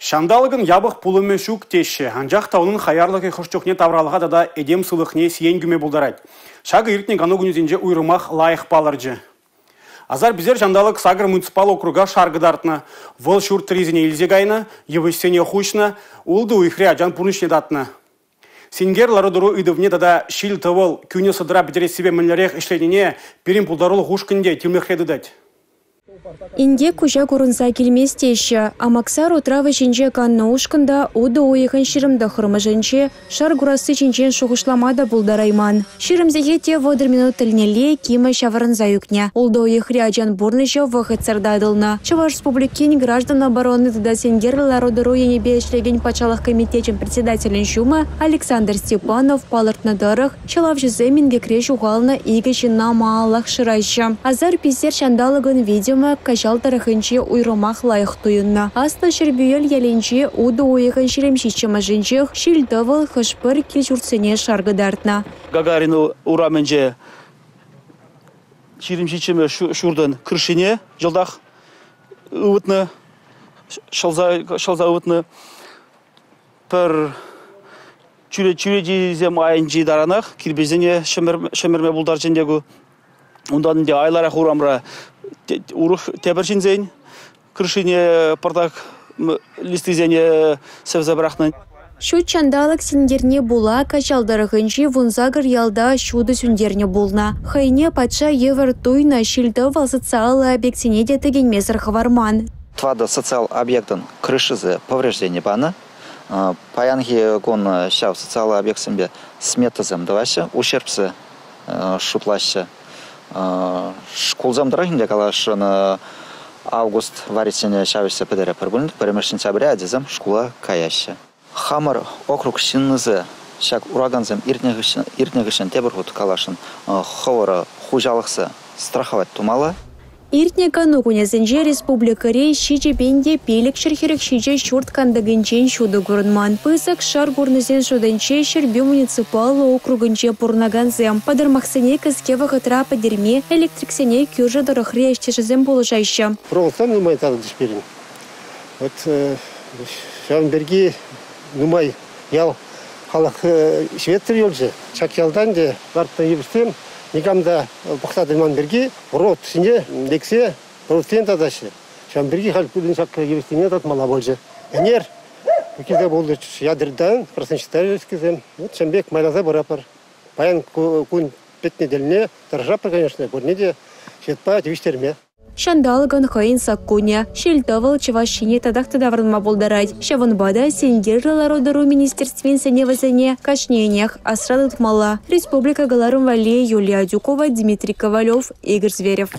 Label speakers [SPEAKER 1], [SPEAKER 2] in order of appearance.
[SPEAKER 1] Ҫанталӑкӑн япӑх пулӑмӗ ҫук теҫҫӗ, анчах та унӑн хаярлӑхӗ хӑш чухне тавралӑха тата этем сывлӑхне сиен кӳме пултарать. Ҫакӑ иртнӗ кану кунӗсенче уйрӑмах лайӑх палӑрчӗ. Асар-писер ҫанталӑк 8 муниципаллӑ округа шар кӑтартнӑ. Вӑл ҫурт тӑррисене илсе кайнӑ, йывӑҫсене хуҫнӑ, ултӑ уйӑхри ачан пурнӑҫне татнӑ. Синкер лару-тӑру ыйтӑвне тата ҫил-тӑвӑл кӳнӗ сӑтӑра пӗтерессипе мӗнлерех ӗҫленине пирӗн пултарулӑх ушкӑнӗ те тимлӗхре тытать.
[SPEAKER 2] Инкек куҫа курӑнса килмест теҫҫӗ. Амаксар утравӗ ҫинче каннӑ ушкӑн та утӑ уйӑхӗн 29-мӗшӗнче шар курасси ҫинчен шухӑшлама та пултарайман. 20 сехет те 30 минут тӗлнелле кимӗ ҫаврӑнса ӳкнӗ. Ултӑ уйӑхри ачан пурнӑҫӗ вӑхӑтсӑр татӑлнӑ. Чӑваш Республикин граждан оборони тата синкерлӗ лару-тӑру енӗпе ӗҫлекен патшалӑх комитечӗн председателӗн ҫумӗ Александр Степанов палӑртнӑ тӑрӑх, Ҫӑлавҫӑсем инкекре ҫухалнӑ икӗ ҫынна малаллах шыраҫҫӗ. Асар-писер ҫанталӑкӑн витӗмӗ Каҫал тӑрӑхӗнче уйрӑмах лайӑх туйӑннӑ. Аслӑ Ҫӗрпӳел ялӗнче утӑ уйӑхӗн 27-мӗшӗнчех ҫил-тӑвӑл хӑш-пӗр кил-ҫуртсене шар кӑтартнӑ.
[SPEAKER 3] Гагарин урамӗнче 27-мӗш ҫуртӑн крышине йӑлтах ывӑтнӑ, ҫӑлса ывӑтнӑ. Пӗр чӳречисем айӗнчи таранах кирпӗчсене ҫӗмӗрме пултарчӗ ӗнтӗ ку. Унтан ӗнтӗ айларах урамра урӑх тепӗр ҫынсен крышине пӑртак листисене сӗвсе пӑрахнӑ.
[SPEAKER 2] Ҫут ҫанталӑк синкерне пула Каҫал тӑрӑхӗнчи 18 ялта ҫутӑ сӳнтернӗ пулнӑ. Хӑйне патша евӗр туйнӑ ҫил-тӑвӑл социаллӑ объектсене те тӗкӗнмесӗр хӑварман.
[SPEAKER 4] 4 социаллӑ объектӑн крышисӗ повреждени панӑ. Паянхи кун ҫав социаллӑ объектсемпе сметӑсем тӑваҫҫӗ, ущербсӗ шутлаҫҫӗ. Шкулсем тӑрӑх ӗнтӗ каласшӑн август варрисене ҫав ӗҫсе пӗтеретпӗр пулин, пӗрремӗш сентябрьте ачасем шкула каяҫҫӗ. Хамӑр округ ҫыннисӗ ҫак уракансем иртнӗ хыҫҫӑн тепӗр хут каласшӑн, хӑвӑр хуҫалӑхсӑ страховать тумалла.
[SPEAKER 2] Иртнӗ кану кунӗсенче республикӑри 7547 ҫурт кантӑкӗнчен ҫутӑ курӑнман. Пысӑк шар курнисен шутӗнче Ҫӗрпӳ муниципаллӑ округӗнче пурӑнакансем. Пӑтӑрмахсене кӗске вӑхӑтра пӗтерме электриксене кӳршӗ тӑрӑхри ӗҫтешӗсем пулӑшаҫҫӗ.
[SPEAKER 5] Проводсем нумай татӑлчӗҫ пирӗн. Вот ҫавӑн пирки нумай ял халӑх ҫветсӗр юлчӗ. Ҫак ялтан те лартнӑ йывӑҫсем никам та пӑхса тӑман пирки рот ҫине лексе ротсем татаҫҫӗ. Ҫавӑн пирки халь пирӗн ҫак йывӑҫсене татмалла пулчӗ. Ӗнер килсе пулчӗҫ ядердан, красночитательскисем. Вот ҫавӑн пек майласа пыратпӑр. Паян кун пӗтнӗ тӗлне тӑрӑшатпӑр, конечно, пурне те ҫытпа тивӗҫтерме.
[SPEAKER 2] Ҫанталӑкӑн хӑйӗн саккунӗ. Ҫил-тӑвӑл Чӑваш Ене татах та таврӑнма пултарать. Ҫавӑнпа та синкерлӗ лару-тӑру министерствин сӗнӗвӗсене кашнийӗнех асра тытмалла. Республика кӑларӑм валли Юлия Адюкова, Дмитрий Ковалев, Игорь Зверев.